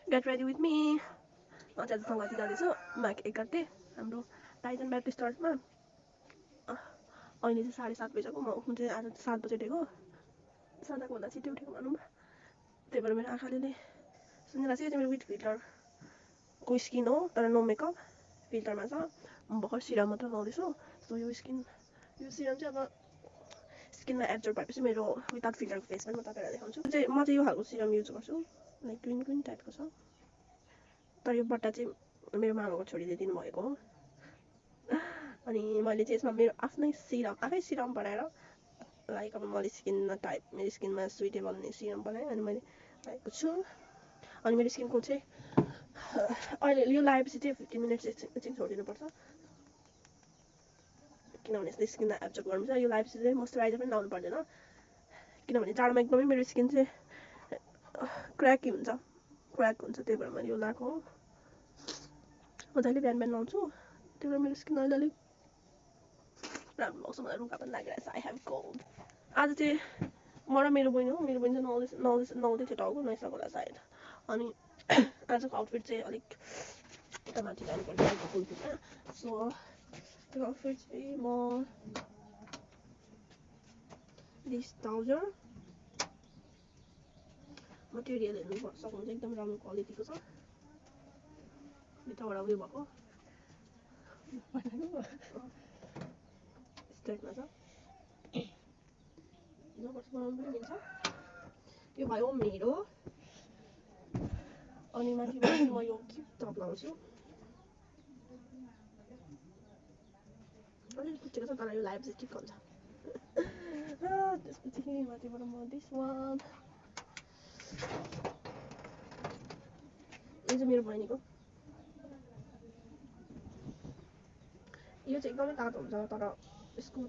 Get ready with me. म चाहिँ सङ्गति जाँदैछु माग 1 गते हाम्रो टाइटन ब्याट्री स्टोरमा। अहिले चाहिँ 7:30 बजेको, म उठ्नु चाहिँ आज 7 बजे उठेको। सदाको भन्दा छिटो उठेको भनौँ। त्यही भएर मेरो आँखाले नै सुनिरहेको छ। यो चाहिँ मेरो विथ फिल्टरको स्किन हो, तर नो मेकअप, फिल्टरमा छ। म भर्खर सिरम मात्र लाउँदैछु। सो यो सिरम चाहिँ अब स्किनमा एब्जर्ब भएपछि मेरो विदाउट फिल्टरको फेस पनि म तपाईँलाई देखाउँछु। म चाहिँ यो खालको सिरम युज गर्छु, लाइक ग्रिन टाइपको छ। तर यो बट्टा चाहिँ मेरो मामाको छोरीले दिनुभएको हो। अनि मैले चाहिँ यसमा मेरो आफै सिरम बनाएर, लाइक अब मैले मेरो स्किनमा सुइटेबल हुने सिरम बनाएँ अनि मैले लगाएको छु। अनि मेरो स्किनको चाहिँ अहिले यो लगाएपछि चाहिँ 15 मिनट्स एकछिन छोडिदिनुपर्छ, किनभने यसले स्किनलाई एब्जर्ब गर्नुहुन्छ। यो लगाएपछि चाहिँ मोइस्चराइजर पनि लाउनु पर्दैन, किनभने जाडोमा एकदमै मेरो स्किन चाहिँ क्रैक हुन्छ। त्यही भएर मैले यो लगाएको हो। मजाले बिहान लाउँछु, त्यही भएर मेरो स्किन अहिले अलिक राम्रो भएको छ। मलाई रुगा पनि लागिरहेछ। I have cold. आज चाहिँ म र मेरो बहिनी हो। मेरो बहिनी चाहिँ नुहाउँदै थियो, टाउको नुहाइसक्यो होला सायद। अनि आजको आउटफिट चाहिँ अलिक यता माथि जानुपर्छ फुलफिटमा। सो त्यो आउटफिट चाहिँ म दिस ट्राउजर, मटेरियल हेर्नु सक्नुहुन्छ, एकदम राम्रो क्वालिटीको छ। भित्रबाट उयो भएको स्ट्रेटमा छ, जबरजस्त बनाउनु पनि मिल्छ। यो भयो मेरो। अनि माथिबाट चाहिँ म यो क्युट टप लाउँछु। अलिअलि कुचेको छ, तर यो लगाएपछि ठिक हुन्छ। त्यसपछि माथिबाट म दिस वान, यो चाहिँ मेरो बहिनीको। यो चाहिँ एकदमै तातो हुन्छ, तर यसको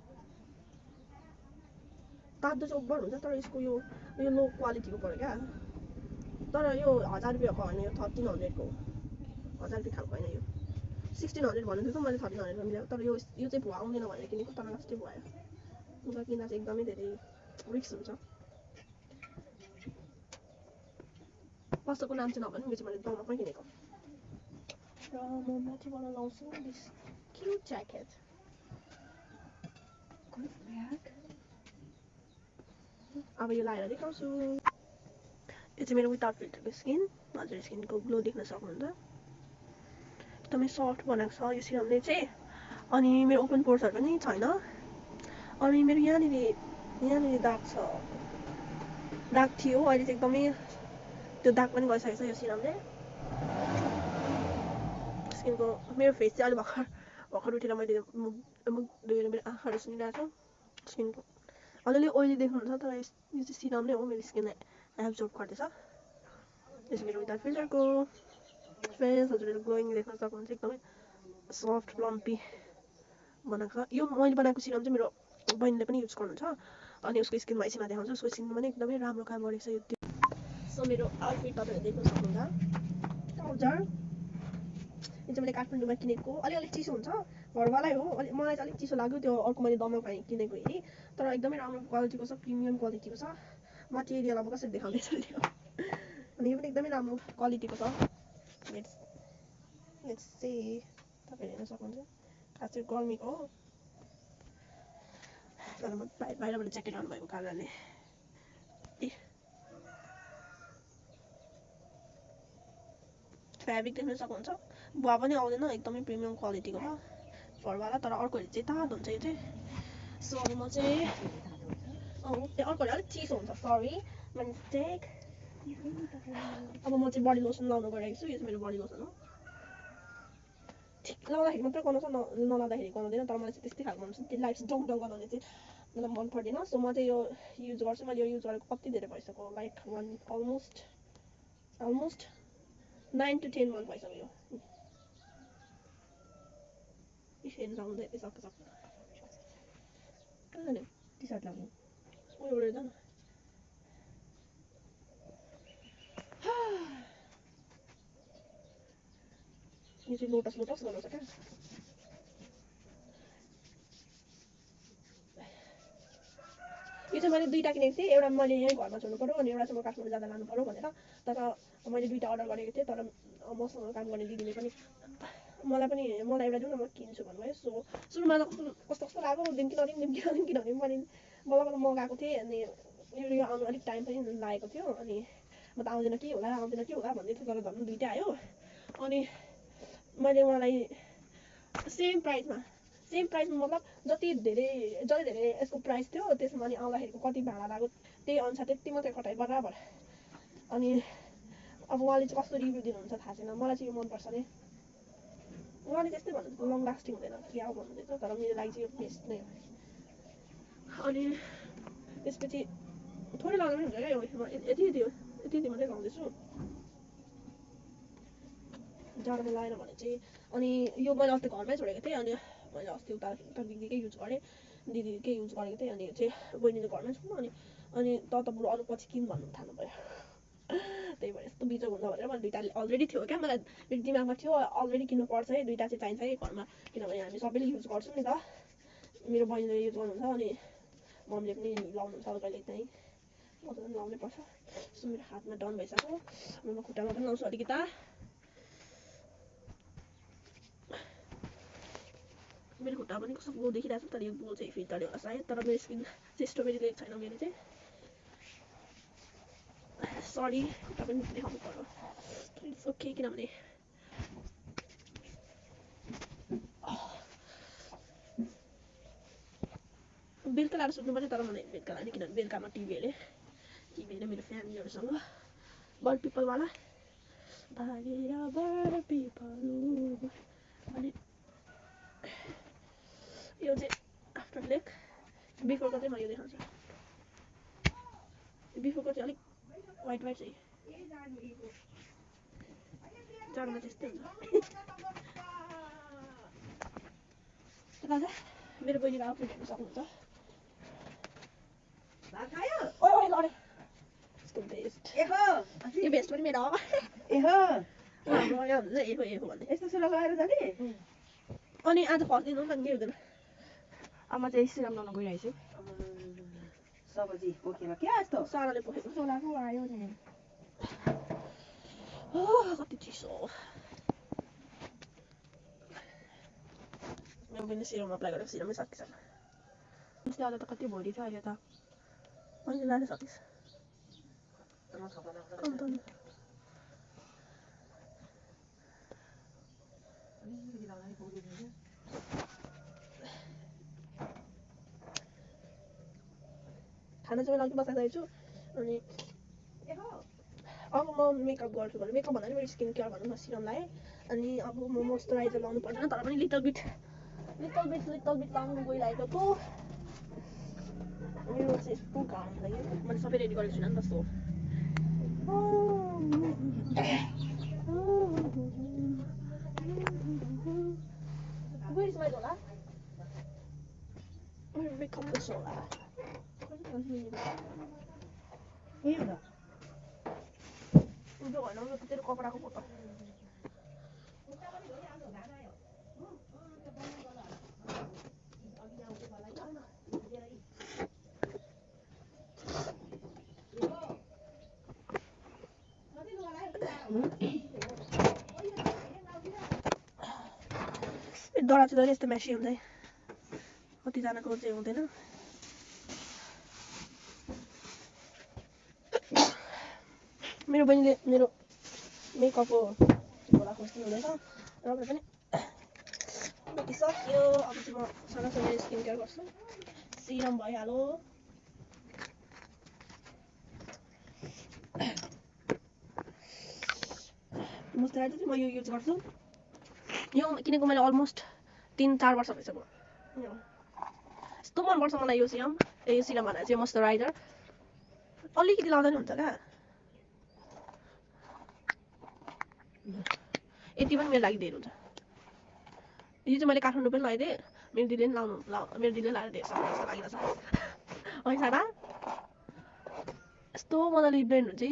तातो चाहिँ ओभर हुन्छ, तर यसको यो लो क्वालिटीको पऱ्यो क्या। तर यो 1000 रुपियाँको होइन, यो 1300 को 1000 रुपियाँ खालको होइन। यो 1600 भन्नु थियो त, मैले 1300 मिलाएको। तर यो चाहिँ भुवा आउँदैन भनेर किनेको, तर लास्टै भयो। लुगा किन्दा चाहिँ एकदमै धेरै रिस्क हुन्छ। पसलको नाम चाहिँ नभन्नु, यो चाहिँ मैले दोकानमै किनेको। र म माथिबाट लाउँछु दिस क्युट ज्याकेट। अब यो लगाएर देखाउँछु। यो चाहिँ मेरो विदाउट फिल्टरको स्किन। हजुर स्किनको ग्लो देख्न सक्नुहुन्छ, एकदमै सफ्ट बनाएको छ यो सिरमले चाहिँ। अनि मेरो ओपन पोर्सहरू पनि छैन। अनि मेरो यहाँनिर दाग छ, दाग थियो, अहिले चाहिँ एकदमै त्यो दाग पनि गइसकेको छ यो सिरमले। स्किनको मेरो फेस चाहिँ अहिले भर्खर उठेर मैले मुख धोएर मेरो आँखाहरू सुनिरहेको छ। स्किनको अलिअलि ओइली देख्नुहुन्छ, तर यो चाहिँ सिरम नै हो, मेरो स्किनलाई एब्जर्ब गर्दैछ। यो चाहिँ मेरो विदाउट फिल्टरको फेस। हजुरहरू ग्लोइङ देख्न सक्नुहुन्छ, एकदमै सफ्ट प्लम्पी बनाएको छ। यो मैले बनाएको सिरम चाहिँ मेरो बहिनीले पनि युज गर्नुहुन्छ, अनि उसको स्किनमा एकछिनमा देखाउँछु। उसको स्किनमा पनि एकदमै राम्रो काम गरेको छ यो। सो मेरो आउटफिट तपाईँहरूले देख्न सक्नुहुन्छ। ट्राउजर यो चाहिँ मैले काठमाडौँमा किनेको, अलिक चिसो हुन्छ, घरवालै हो। मलाई चाहिँ अलिक चिसो लाग्यो, त्यो अर्को मैले दमक पाएँ किनेको हेरी, तर एकदमै राम्रो क्वालिटीको छ, प्रिमियम क्वालिटीको छ। मटेरियल अब कसरी देखाउँदैछ त्यो। अनि यो पनि एकदमै राम्रो क्वालिटीको छ। लेट्स सी, तपाईँहरूले हेर्न सक्नुहुन्छ। खास चाहिँ गर्मीको हो, तर म बाहिरबाट ज्याकेट आउनु भएको कारणले फेब्रिक देख्न सक्नुहुन्छ। भुवा पनि आउँदैन, एकदमै प्रिमियम क्वालिटीको छ, फरवाला। तर अर्कोहरू चाहिँ तातो हुन्छ यो चाहिँ। सो अब म चाहिँ अर्कोहरू अलिक चिसो हुन्छ, सरी माई मिस्टेक। अब म चाहिँ बडी लोसन लाउनु गइरहेको छु। यो चाहिँ मेरो बडी लोसन हो। ठिक लाउँदाखेरि मात्रै गनाउँछ, नलाउँदाखेरि गनाउँदैन। तर मलाई चाहिँ त्यस्तै खालको मनपर्छ, त्यो लाइफ डङ गनाउने चाहिँ मलाई मन पर्दैन। सो म चाहिँ यो युज गर्छु। मैले यो युज गरेको कति धेरै भइसक्यो, लाइक अलमोस्ट 9 to 10 मन्थ भइसक्यो। हेर्नु सक्नुहुन्छ, यति सक्छ कहाँ जाने टी सर्ट लाग्नु उयो उडेर जानु। यो चाहिँ लोटस बनाउँछ क्या। यो चाहिँ मैले दुईटा किनेको थिएँ, एउटा मैले यहीँ घरमा छोड्नु पर्यो अनि एउटा चाहिँ म काठमाडौँ जाँदा लानु पर्यो भनेर। तर मैले दुईटा अर्डर गरेको थिएँ, तर मसँग काम गर्ने दिदीले पनि मलाई एउटा दिउँ न म किन्छु भन्नुभयो। सो सुरुमा त कस्तो कस्तो लाग्यो, दिन किनभने मैले बल्ल मगाएको थिएँ अनि यो आउनु अलिक टाइम पनि लागेको थियो अनि म त आउँदैन के होला भन्दै थिएँ, तर झन् दुईटा आयो। अनि मैले उहाँलाई सेम प्राइसमा मतलब जति धेरै यसको प्राइस थियो त्यसमा अनि आउँदाखेरिको कति भाडा लाग्यो त्यही अनुसार त्यति मात्रै कटाइ बराबर। अनि अब उहाँले चाहिँ कस्तो रिभ्यू दिनुहुन्छ थाहा छैन, मलाई चाहिँ यो मनपर्छ नै। उहाँले त्यस्तै भन्नुहुन्छ लङ लास्टिङ हुँदैन क्या भन्नुहुँदैछ, तर मेरो लागि चाहिँ यो बेस्ट नै हो। अनि त्यसपछि थोरै लगाउनु हुन्छ क्या यो, यति मात्रै लगाउँदैछु। जाडोमा लगाएन भने चाहिँ अनि यो मैले अस्ति घरमै छोडेको थिएँ अनि मैले अस्ति उता दिदीकै युज गरेँ, दिदीकै युज गरेको थिएँ अनि चाहिँ बहिनीले घरमै छोड्नु अनि त बरु अरू पछि किन भन्नु थाल्नु भयो। त्यही भएर यस्तो बिजोग हुन्छ भनेर मैले दुईवटा अलरेडी थियो क्या, मलाई मेरो दिमागमा थियो अलरेडी किन्नुपर्छ है, दुईवटा चाहिँ चाहिन्छ है घरमा, किनभने हामी सबैले युज गर्छौँ नि त। मेरो बहिनीले युज गर्नुहुन्छ अनि मम्मीले पनि लाउनुहुन्छ अब कहिले चाहिँ, म त लाउनै पर्छ। सो मेरो हातमा डन भइसक्यो, म खुट्टामा पनि लाउँछु अलिकता। मेरो खुट्टा पनि कस्तो ग्लो देखिरहेको छ, तर यो ग्लो चाहिँ फिल्टरले होला सायद, तर मेरो स्किन चाहिँ स्ट्रबेरी लेक छैन मेरो चाहिँ, सरी खुट्टा पनि देखाउनु पर्यो। इट्स ओके, किनभने बेलुका लाएर सुत्नु पर्यो, तर मलाई बेलुका लाने किनभने बेलुकामा टिभी हेरेँ मेरो फ्यामिलीहरूसँग बर्ड पिपलवाला भागेर बर्ड पिपल। अनि यो चाहिँ आफ्टर लेक, बिफोरको चाहिँ म यो देखाउँछु। बिफोरको चाहिँ अलिक वाइट चाहिँ जाडोमा त्यस्तै हुन्छ। मेरो बहिनीको आउटफिट हेर्नु सक्नुहुन्छ। यो भेस्ट पनि मेरो हो। अनि आज फर्स्ट दिन हो नि त के हुँदैन। आमा चाहिँ सिराम लाउन गइरहेछु। साराले पोखेको सोलाको आयो नि। कति चिसो। मेरो बहिनी सिरम अप्लाई गरेको सिरमै सकिसक्यो। अस्ति आधा त कति भोलि थियो, अहिले त अहिले लाएर सकिस्। खाना चाहिँ मैले अघि बसाइरहेको छु अनि अब म मेकअप गर्छु भने मेकअप भन्दा पनि मेरो स्किन केयर भनौँ न सिरम लगाएँ अनि अब म मोइस्चराइजर लाउनु पर्दैन, तर पनि लिटल बिट लाउनु गइरहेको छु। मेरो चाहिँ यस्तो घाम लाग्यो, मैले सबै रेडी गरेको छुइनँ नि त। So Where is my dollar? Where become the solar? उयो होइन यो तेरो कपडाको फोटो। दरा चाहिँ यस्तो मेसी हुन्छ है, कतिजनाको चाहिँ हुँदैन। मेरो बहिनीले मेरो मेकअपको झोला खोज्नु हुँदैछ र पनि सक्यो। अब चाहिँ म सँगसँगै स्किन केयर गर्छु, सिरम भइहाल्यो। मोइस्चराइजर चाहिँ म यो युज गर्छु, यो किनेको मैले अलमोस्ट 3-4 वर्ष भइसक्यो। यस्तो मनपर्छ मलाई यो सिरम भनेर चाहिँ मोइस्चराइजर अलिकति लाउँदा नि हुन्छ क्या। यति पनि मेरो लागि धेरै हुन्छ। यो चाहिँ मैले काठमाडौँ पनि लगाइदिएँ, मेरो दिदीले पनि मेरो दिदीले लाएर धेरै सक्छ जस्तो लागिरहेछ है सारा। यस्तो मजाले ब्लेन्ड हुन्छ कि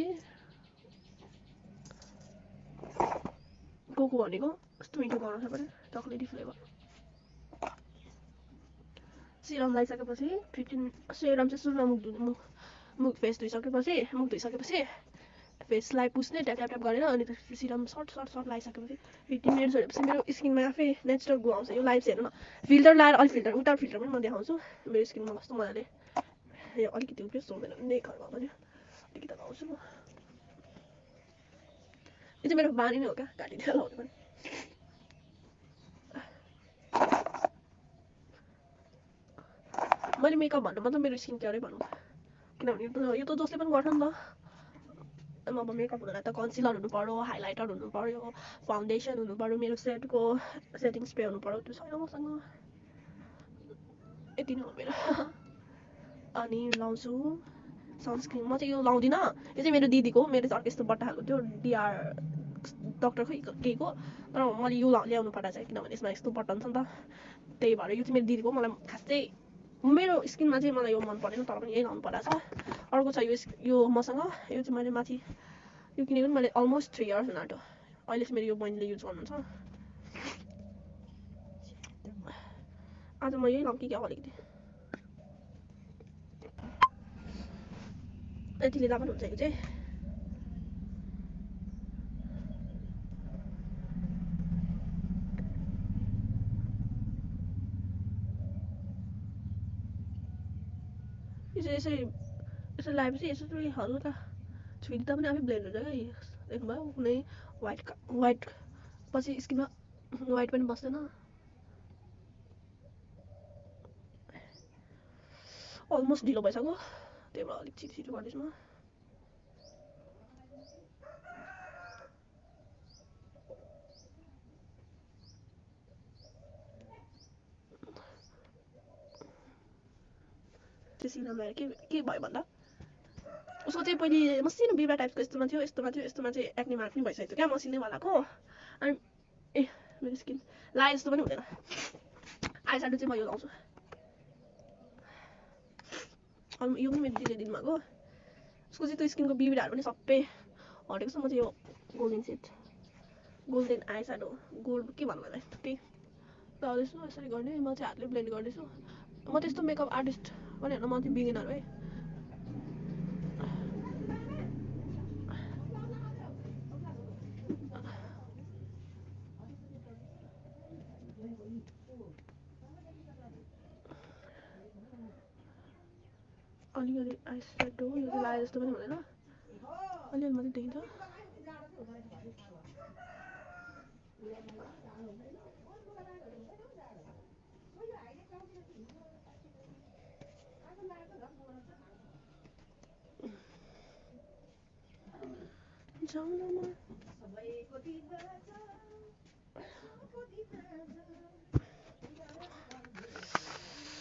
कोको भनेको यस्तो मिठो बनाउँछ पनि, चक्लेटी फ्लेभर। सिरम लगाइसकेपछि 15 सिरम चाहिँ सुरुमा मुख फेस धोइसकेपछि फेसलाई पुस्ने ट्याप ट्याप ट्याप गरेर अनि सिरम सर्ट लगाइसकेपछि 15 मिनट्स भएपछि मेरो स्किनमा आफै नेचुरल ग्लो आउँछ। यो लाइभ चाहिँ हेर्नु न, फिल्टर लाएर अलि फिल्टर विदाउट फिल्टर पनि म देखाउँछु मेरो स्किनमा कस्तो मजाले यो अलिकति उभियो सोमेर नेकहरूमा पनि अलिकति लगाउँछु म। यो चाहिँ मेरो बानी नै हो क्या, घाँटीतिर लगाउने पनि। मैले मेकअप भन्नु मतलब मेरो स्किन केयरै भनौँ, किनभने यो त जसले पनि गर्छ नि त। अब मेकअप हुनलाई त कन्सिलर हुनु पर्यो, हाइलाइटर हुनु पर्यो, फाउन्डेसन हुनु पर्यो, मेरो सेटको सेटिङ स्प्रे हुनु पर्यो, त्यो छैन मसँग। यति नै हो मेरो। अनि लाउँछु सनस्क्रिन। म चाहिँ यो लाउँदिनँ, यो चाहिँ मेरो दिदीको, मेरो चाहिँ अर्को यस्तो बट्टा खालको थियो डिआर डक्टर खै केहीको, तर मैले यो ल्याउनु पर्दा चाहिँ किनभने यसमा यस्तो बटन छ नि त, त्यही भएर यो चाहिँ मेरो दिदीको। मलाई खासै मेरो स्किनमा चाहिँ मलाई यो मन परेन, तर पनि यही लाउनु पर्दा छ। अर्को छ यो मसँग, यो चाहिँ मैले माथि यो किनेको नि मैले अलमोस्ट 3 इयर्स हुन आँट्यो। अहिले चाहिँ मेरो यो बहिनीले युज गर्नुहुन्छ। आज म यही लाउँ कि क्या अलिकति यति लिँदा पनि हुन्छ। यो चाहिँ यसरी लगाएपछि यसरी हल्का छुइँदा पनि आफै ब्लेन्ड हुन्छ क्या। देख्नुभयो कुनै वाइट पछि स्किनमा वाइट पनि बस्दैन। अलमोस्ट ढिलो भइसक्यो, त्यही भएर अलिक छिटो गर्दैछु म। त्यो सिरम लगाएर के भयो भन्दा उसको चाहिँ पहिले मसिनो बिबा टाइपको यस्तोमा चाहिँ एक्ने मार्क पनि भइसकेको थियो क्या मसिनैवालाको। अनि मेरो स्किन लाए जस्तो पनि हुँदैन। आई स्याडो चाहिँ म यो लाउँछु, यो पनि मेरो दिदीले दिनुभएको। उसको चाहिँ त्यो स्किनको बिबिराहरू पनि सबै हटेको छ। म चाहिँ यो गोल्डन आई स्याडो गोल्ड के भन्नु मलाई त्यही लगाउँदैछु। यसरी गर्ने, म चाहिँ हातले ब्लेन्ड गर्दैछु। म त्यस्तो मेकअप आर्टिस्ट पनि होइन, म चाहिँ बिगिनर है। अलिअलि आई स्याडो यो चाहिँ लाए जस्तो पनि हुँदैन, अलिअलि मात्रै देखिन्छ।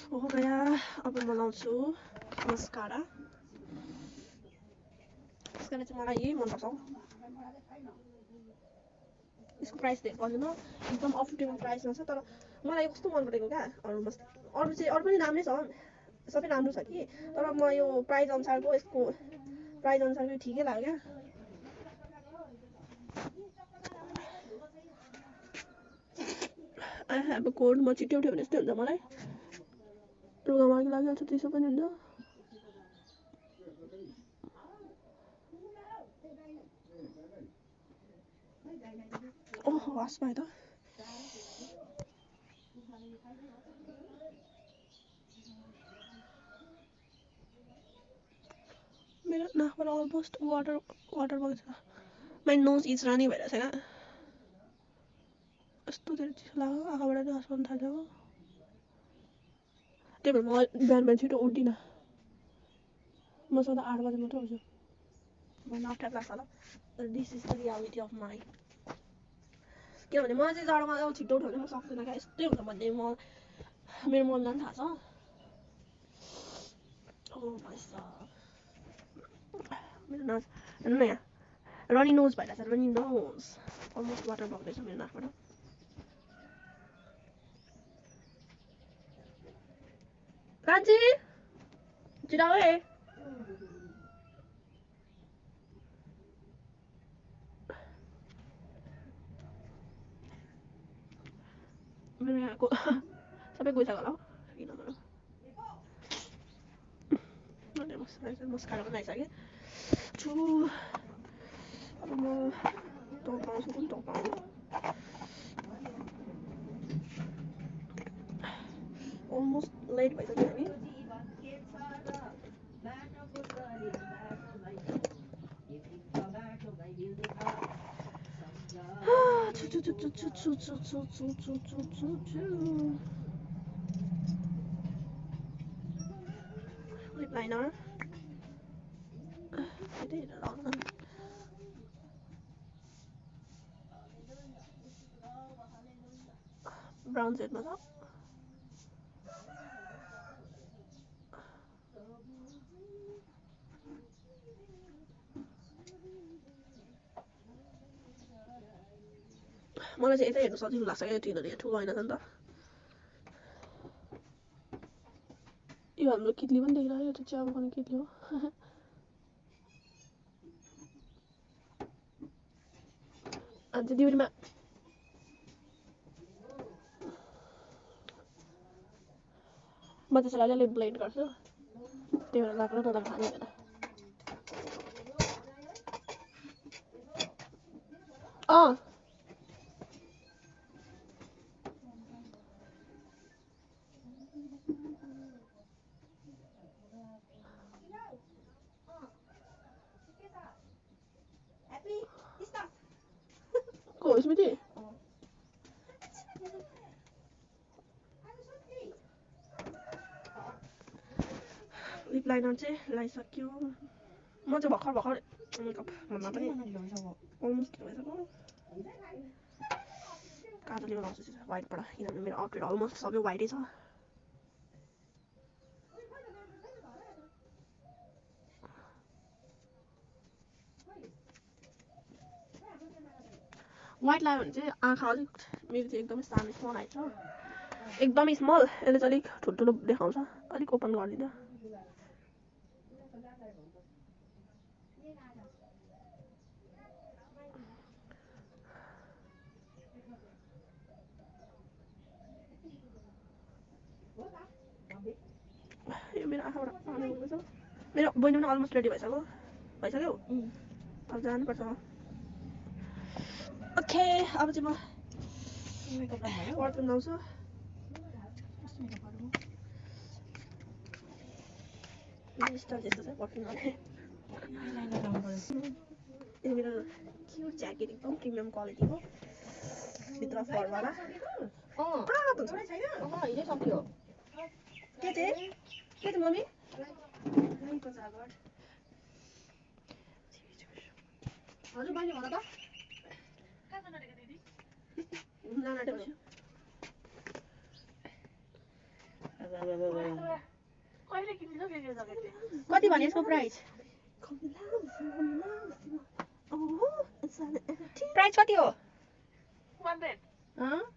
हो गया। अब म लाउँछु मस्कारा। मस्कारा चाहिँ मलाई यही मनपर्छ। यसको प्राइस धेरै पर्दैन, एकदम अफोर्डेबल प्राइसमा छ। तर मलाई यो कस्तो मन परेको क्या, अरू पनि राम्रै छ, सबै राम्रो छ कि, तर म यो प्राइस अनुसारको यसको प्राइस अनुसारको ठिकै लाग्यो क्या। I have a code. म छिट्टै उठ्यो भने यस्तै हुन्छ मलाई, रुगामार्गी लागिहाल्छ, त्यसो पनि हुन्छ। ओहो वास भयो त। मेरो नाकबाट अलमोस्ट वाटर बग्छ। माई नोज इज रनिङ भइरहेछ क्या, यस्तो धेरै चिसो लाग्यो, आँखाबाट नै आँसु आउनु थाल्छ। त्यही भएर म बिहान छिटो उठ्दिनँ, म सधैँ 8 बजे मात्रै उठ्छु। मलाई अप्ठ्यारो लाग्छ होला, this is the reality of my. किनभने म चाहिँ जाडोमा छिटो उठ्यो भने म सक्दिनँ क्या, यस्तै हुन्छ भन्ने मेरो मनलाई पनि थाहा छ। मेरो नाक हेर्नु न यहाँ रनी नोज भइरहेछ, रनी नोज अलमोस्ट वाटर बग्दैछ मेरो नाकबाट। कान्छी छिटो है, मेरो यहाँको सबै गइसक्यो होला किन मस्कारा पनि आइसक्यो छु अब म टपाउँछु कुन टपाउनु अलमोस्ट लेट भइसक्यो हामी lip liner brown shade ma छ मलाई चाहिँ यतै हेर्नु सजिलो लाग्छ क्या किनभने ठुलो होइन नि त यो हाम्रो कितली पनि देखिरहेको यो चाहिँ अब गर्ने कितली हो अन्त दिउरीमा म त्यसलाई अलिअलि ब्लेन्ड गर्छु त्यही भएर लाग्नु त खानु हुँदैन को स्मृति लिप लाइनर चाहिँ लगाइसक्यो म चाहिँ भर्खर मेकअप भन्दा पनि अलमोस्ट भइसक्यो काजलले बनाउँछु व्हाइटबाट किनभने मेरो आउटफिट अलमोस्ट सबै व्हाइटै छ व्हाइट लगायो भने चाहिँ आँखा अलिक मेरो चाहिँ एकदमै सानो स्मल आइछ एकदमै स्मल यसले चाहिँ अलिक ठुल्ठुलो देखाउँछ अलिक ओपन गरिदिँदा यो मेरो आँखाबाट पानी बग्दैछ मेरो बहिनी पनि अलमोस्ट रेडी भइसक्यो अब जानुपर्छ ओके अब चाहिँ म पर्फ्युम लाउँछु स्टाइल त्यस्तो छ पर्फ्युम लाउने यो मेरो क्युट ज्याकेट एकदम प्रिमियम क्वालिटीको भित्र फरवाला हिजै सक्यो के चाहिँ मम्मी हजुर बहिनी भन त कति भने यसको प्राइस प्राइस कति हो 100